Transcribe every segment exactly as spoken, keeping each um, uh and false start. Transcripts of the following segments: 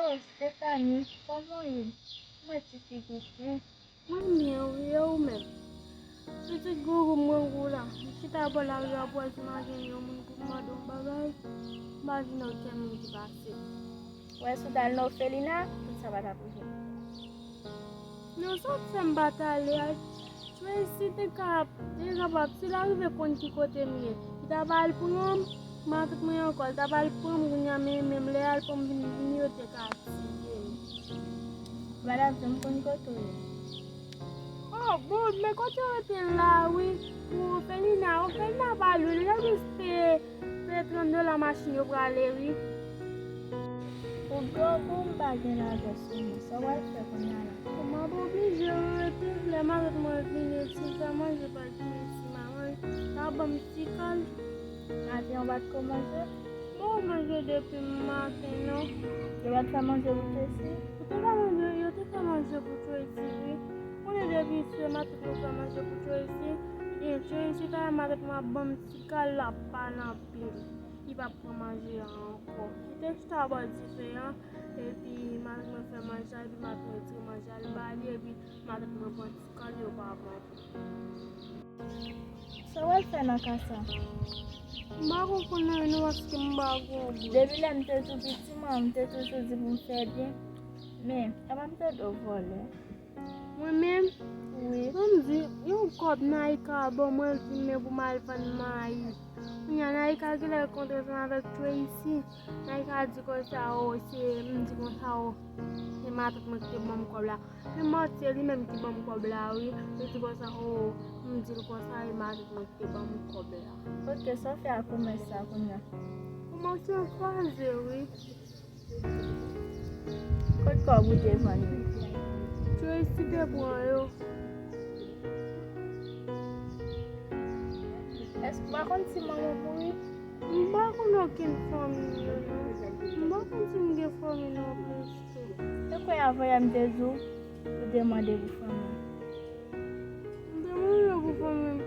Oh, Stéphanie, kòman w ye? Mwen ti figi w byen. Mwen byen, wi, e ou menm? Pitit gougou m, grangou la. M chita bò lari a, pou wè si m a gen yon moun pou m mande yon bagay. M pa vin okenn moun ki pase. Ou wè, si w t al nan òfelina, tout sa pa t ap rive. Non, sa k fè m pa t ale a? Tracy te ka, te kapab, si l arive konn ki kote m ye, li ta pral pran m, matant mwen ankò, li ta pral pran m, kounye a, men menm lè y al pran m vin, vin yo te ka tiye m. Madanm, m konn kote w ye. Oh, bon, men kote w rete la, wi, pou òfelina, òfelina pa lwen, l jis peye Peye trant dola machin yo prale, wi. Ou grangou, m pa gen lajan sou mwen. Sa w pral fè kounye a la? Bon, m ap oblije rete. Lè matant mwen vini, si l fè manje, pral tounen ti manman. L a ban m ti kal. Maten, ou pa t ko manje? Bon, manje depi maten, non. Yo pa t fè manje pou Tracy? Yo te fè manje, yo te fè manje pou Tracy, wi. Konnen depi se matant mwen fè manje pou Tracy, ebyen, Tracy ta matant mwen ap ban m ti kal, l ap pale anpil. Li p ap pran manje a ankò. Li te chita bò dife a, epi matant mwen fè manje a, epi matant mwen retire manje a, li ba li, epi matant mwen pran ti kal, yo pa ban pou. Sa w al fè nan ka sa? M pa konprann anyen non, paske m pa gon goud. Depi lè m te tou piti, mwen, m te toujou di pou m fè byen. Men, apa m te do vòlè? Mwen menm? Wi. Mwen m di, yon kòb Naïka ban mwen, l di men pou m al vann mayi. Kounye a Naïka genlè kontre ansanm avèk Tracy. Naïka di konsa, o, se, m di konsa, o, se matant mwen ki te ban m kòb la. Men manti, se li menm ki ban m kòb la, wi. Li di konsa, o, m di l konsa, e matant mwen ki te ban m kòb la. Ok, sa w fè ak kòmès sa kounye a? Kòmès yo kwaze, wi. Kot kòb ou te vann yo? Tracy te pran yo. Èske ou pa konn si manman mouri? M pa konn okenn fanmi yo, non. M pa konn si m gen fanmi non plis tou. Se kwè avan yè m te di w, ou te mande pou fanmi. M te mande pou fanmi m.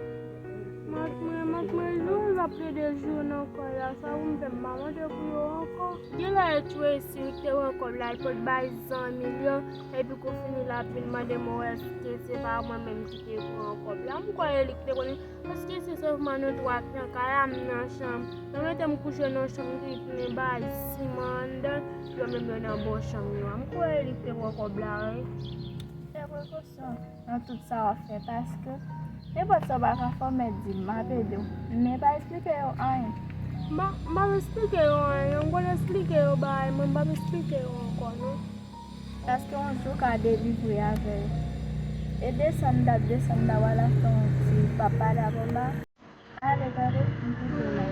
Mat mwen, mat mwen, jou l ap plede jou nan kay la, sa pou m fè m pa mande pou yo ankò. Genlè Tracy te pran kòb la, l pot bay zanmi l yo, epi kou fini l ap vin mande m, o, èske se pa mwen menm ki te pran kòb la? M kwè e li ki te konnen, paske se sèlman nou twa k nan kay la, m nan chanm. Yo mete m kouche nan chanm ki plen bay siman anndan, yo menm yo nan bò chanm yo a. M kwè e li ki te pran kòb la, wi. Fè prekosyon nan tout sa w ap fè, paske nenpòt sa w pa ka fè w mèt di m, m ap ede w. Men pa eksplike yo anyen. M pa, m p ap eksplike yo anyen, non. M konn eksplike yo bagay, men m p ap eksplike yo ankò, non. Paske yon jou w ka delivre avè yo. E desann dat, desann dat, w al achte yon ti pap pa la pou m ba. Ale, tande, m kite w la.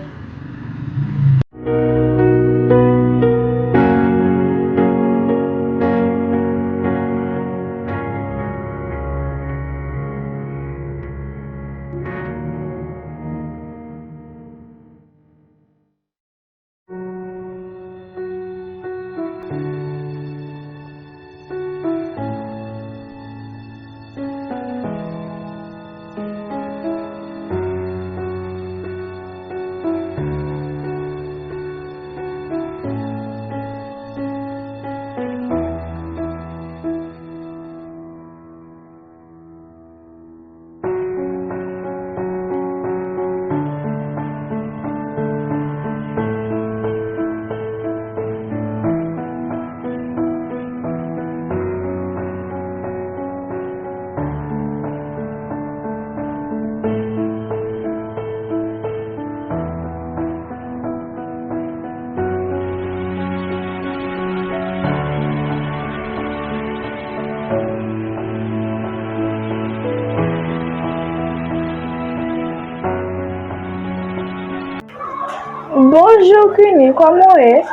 Bonjou, Queenie, kòman w ye?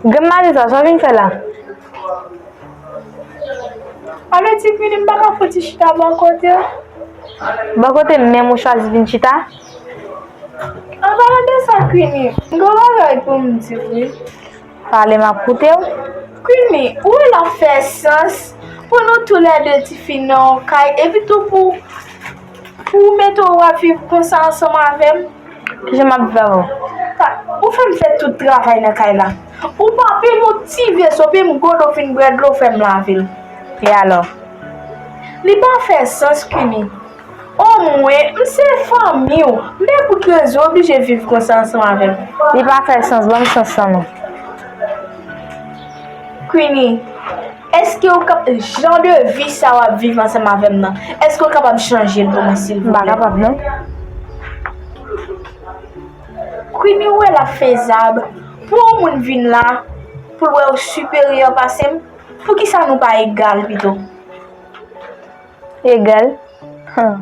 Granm maten sa, sa w vin fè la? Alò, ti Queenie, m pa ka fouti chita bò kote w? Bò kote m menm ou chwazi vin chita? An palan de sa, Queenie, m gen yon bagay pou m di w, wi. Pale, m ap koute w. Queenie, ou wè l ap fè sans pou nou toulède tifi nan yon kay, epi tou pou, pou w mete w ap viv konsa ansanm avè m? Kijan m ap viv avè w? Pa, Ou fè m fè tout travay nan kay la. Ou pa pe motive, se w pe m gode w fin bwè dlo fè m lave l. E alò? Li pa fè sans, Queenie. Omwen, m se fanmi w. M pa pou ki rezon w oblije viv konsa ansanm avè m. Li pa fè sans, ban m sans lan non. Queenie, èske w kap, jan de vi sa w ap viv ansanm avè m nan, èske w kapab chanje l pou mwen, silvouplè? M pa kapab non. Queenie, ou wè l ap fezab pou yon moun vin la, pou l wè w siperyè pase m? Poukisa nou pa egal pito? Egal? Hum.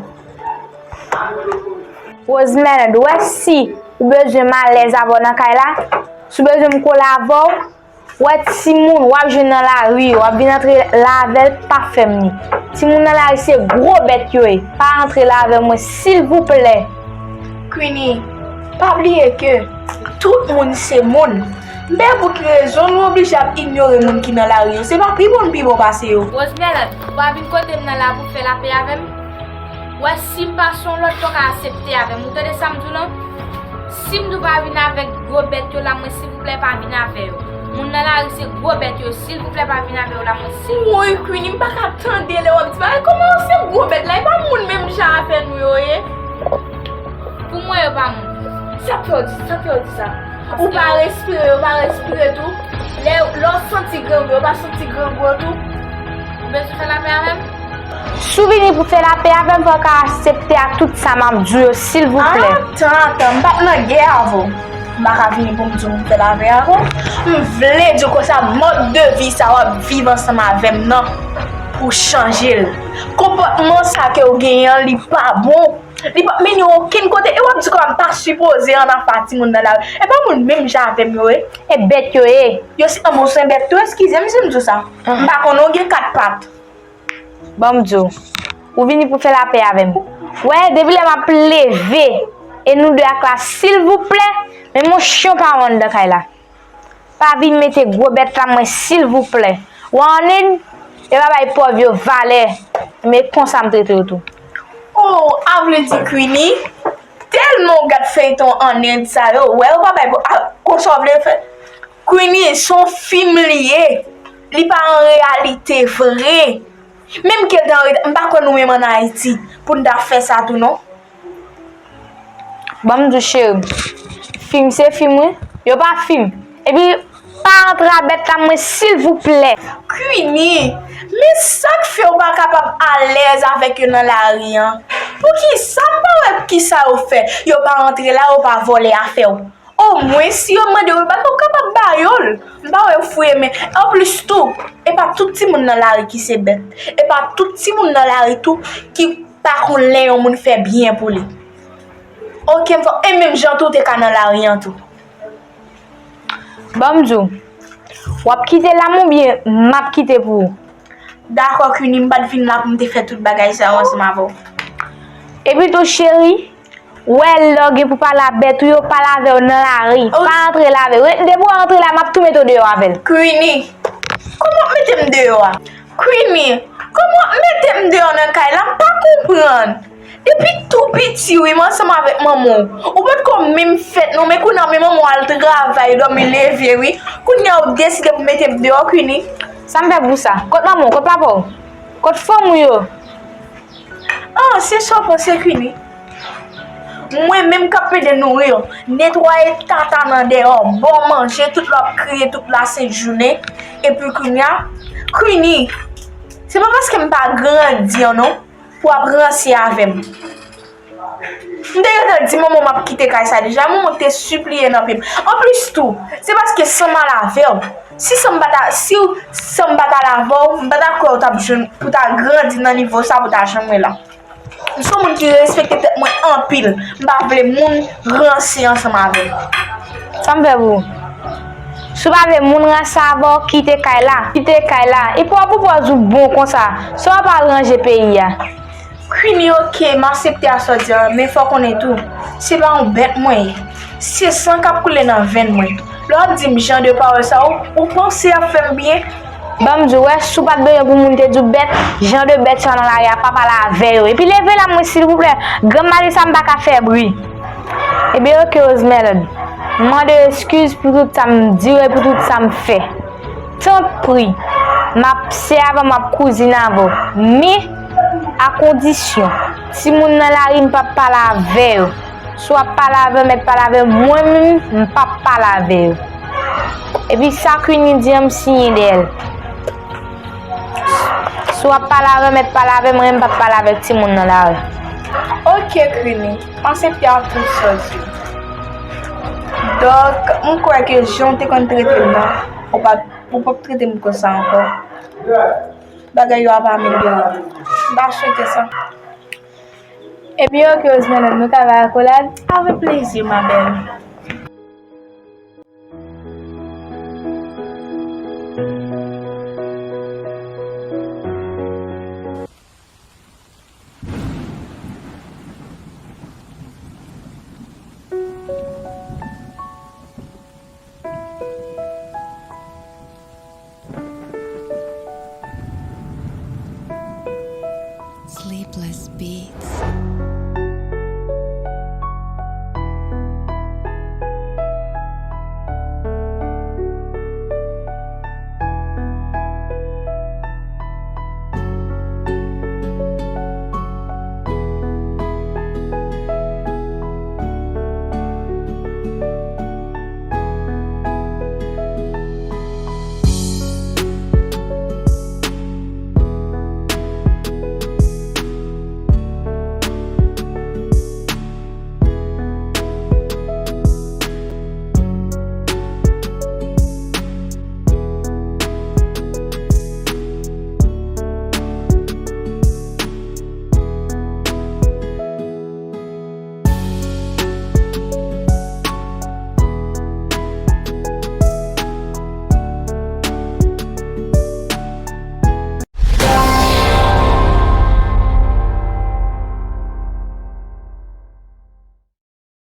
Rosemary, w wè si ou bezwen m alèz avè w nan kay la, si w bezwen m kole avè w, w wè timoun w ap jwenn nan lari yo, w ap vin antre la avè l, pa fè m li. Timoun nan lari se gwo bèt yo ye. Pa antre la avè mwen, silvouplè. Queenie, pa bliye ke tout moun se moun. Men pou ki rezon nou oblije ap inyore moun ki nan lari yo? Se pa pi bon n pi bon pase yo? Rosemary, w pa vin kote m nan la pou fè lapè avè m? W wè, si m pa se yon lòt, w ka aksepte avè m. Ou tande sa m di w lan? Si m di w pa vin avèk gwo bèt yo la, mwen, silvouplè, pa vin avè yo. Moun nan lari se gwo bèt yo, silvouplè, pa vin avè yo la, mwen, silvouplè. Woy, Queenie, m pa ka tande lè w ap di bagay. Kòman yo se gwo bèt la? E pa moun menm jan avè nou yo ye? Pou mwen, yo pa moun. Sa k fè w di, sa k fè w di sa? Ou pa respire, yo pa respire tou. Lè, lè w santi grangou, yo pa santi grangou tou. Ou bezwen fè lapè avè m? Si w vini pou fè lapè avè m, fò w ka aksepte ak tout sa m ap di w yo, silvouplè. Atan, atan, m pa t nan gè avè w. M pa ka vini pou m di w pou m fè lapè avè w. M vle di w konsa, mòd de vi sa w ap viv ansanm avè m nan, pou w chanje l. Konpòtman sa ke w genyen an, li pa bon. Li p ap mennen w okenn kote. E w ap di kòman m pa sipoze ann afè a timoun nan lari? E pa moun menm jan avè m yo ye? E bèt yo ye. Yo se, anmwe, w se bèt tou, eskize m si m di w sa. M pa konnen w gen kat pat. Ban m di w, ou vini pou fè lapè avè m. W wè, depi lè m ap leve, e nou de ak la, silvouplè, men yon chen pa w anndan kay la. Pa vin mete gwo bèt la mwen, silvouplè. Warning, e pa bay pòv yo valè, men konsa m trete yo tou. Oh, a vle di Queenie, tèlman w gad feyton an End sa yo, wè yo pa bay pòv, a, konsa w vle fè. Queenie, se yon fim li ye. Li pa an reyalite vre. Menm ke l ta rete, m pa kwè nou menm ann Ayiti pou n ta fè sa tou non. Ban m di w cheri, fim se fim wi, yo pa fim. Epi pa antre a bèt la mwen silvouplè. Queenie, men sa k fè w pa kapab alèz avèk yo nan lari an? Poukisa? M pa wè kisa yo fè. Yo pa antre la, yo pa vòlè afè w. Omwen, si yo mande w yon bagay, ou kapab ba yo l. M pa wè yo fouye men. Anplis tou, e pa tout timoun nan lari ki se bèt. E pa tout timoun nan lari tou ki pa konn lè yon moun fè byen pou li. Oke, m fò, e menm jan tou, ou te ka nan lari an tou. Ban m di w, w ap kite l la m oubyen m ap kite pou ou? Dakò, Queenie, m pa t vin la pou m te fè tout bagay sa yo ansanm avè w. Epi tou, cheri, w wè lè w gen pou pale a bèt ou yo, pale avè yo nan lari. Pa antre la avè yo. Depi w antre la, m ap tou mete w deyò avè l. Queenie, kòman w ap mete m deyò a? Queenie, kòman w ap mete m deyò nan kay la? M pa konprann. Depi tou piti, wi, m ansanm avèk manman w. Ou potko menm fèt non, men kounye a, men manman w al travay, dòmi leve, wi. Kounye a, w deside pou mete m deyò, Queenie. Sa m fè pou sa? Kot manman w? Kot papa w? Kot fanmi w yo? Ah, se sa w panse, Queenie? Mwen menm k ap ede nouri w, netwaye tata nan dèyè w, ba w manje, tout lè w ap kriye tout lasent jounen, epi kounye a, Queenie, se pa paske m pa grandi an non, pou w ap ranse avè m. M te gentan di manman w m ap kite kay sa deja, manman w te sipliye nan pye m. Anplis tou, se paske san m al avè w. Si san m pa t a, si w, san m pa t al avè w, m pa ta kwè w t ap jwenn, pou w ta grandi nan nivo sa, pou w ta janm wè la. M se yon moun ki respekte tèt mwen anpil. M pa vle moun ranse ansanm avè m. Sa m fè pou ou? Si w pa vle moun ranse avè w, kite kay la. Kite kay la. E pou w ap pòz ou bon konsa. Sa w ap al ranje peyi a. Queenie, oke, m aksepte a sa w di an, men fò w konnen tou, se pa yon bèt mwen ye. Se san k ap koule nan venn mwen. Lè w ap di m jan de pawòl sa yo, ou panse y ap fè m byen? Ban m di w, wè, si w pa t bezwen pou moun te di w bèt, jan de bèt sa nan lari a, pa pale avè yo. Epi leve la mwen, silvouplè. Granm maten sa m pa ka fè bri. Ebyen, oke, Rosemary. M mande w eskiz pou tout sa m di w e pou tout sa m fè. Tanpri, m ap sè avè w, m ap kouzin avè w. Men, a kondisyon, timoun nan lari, m p ap pale avè yo. Si w ap pale avè yo, mèt pale avè yo. Mwen menm, m p ap pale avè yo. Epi sa Queenie di an, m siyen dèyè l. Si w ap pale avè m, mèt pale avè m, mwen menm m p ap pale avèk timoun nan lari. Ok, Queenie, m aksepte ak tout sa w di. Donk, m kwè ke jan w te konn trete m nan, ou p ap, ou p ap trete m konsa ankò. Bagay yo ap amelyore. M ta swete sa. Ebyen, ok, Rosemary, nou ka bay akolad? Avèk plezi, ma belle. Sleepless Beats.